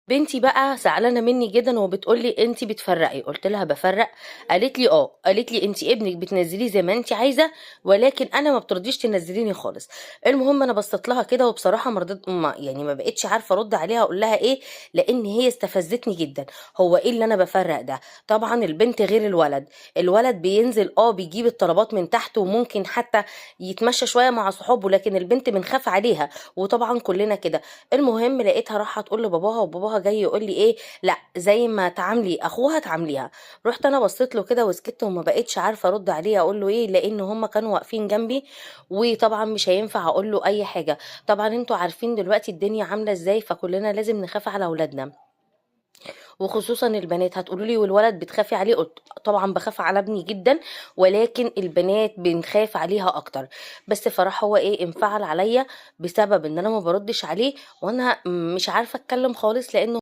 بنتي بقى زعلانة مني جدا وبتقول لي انت بتفرقي. قلت لها بفرق؟ قالت لي اه، قالت لي انت ابنك بتنزليه زي ما انت عايزه، ولكن انا ما بترضيش تنزليني خالص. المهم انا بصيت لها كده وبصراحة ما رضيت، ما يعني ما بقتش عارفه ارد عليها اقول لها ايه، لان هي استفزتني جدا. هو ايه اللي انا بفرق ده؟ طبعا البنت غير الولد، الولد بينزل بيجيب الطلبات من تحت وممكن حتى يتمشى شوية مع صحابه، لكن البنت بنخاف عليها، وطبعا كلنا كده. المهم لقيتها راحة تقول لباباها، وباباها جاي يقول لي ايه، لا زي ما تعاملي اخوها تعامليها. رحت انا بصيت له كده وسكت وما بقتش عارفه ارد عليه اقول له ايه، لان هم كانوا واقفين جنبي وطبعا مش هينفع اقول له اي حاجة. طبعا انتوا عارفين دلوقتي الدنيا عامله ازاي، فكلنا لازم نخاف على اولادنا وخصوصا البنات. هتقولوا لي والولد بتخافي عليه؟ قلت طبعا بخاف على ابني جدا، ولكن البنات بنخاف عليها اكتر. بس فراح هو ايه انفعل عليا بسبب ان انا ما بردش عليه، وانا مش عارفه اتكلم خالص لانه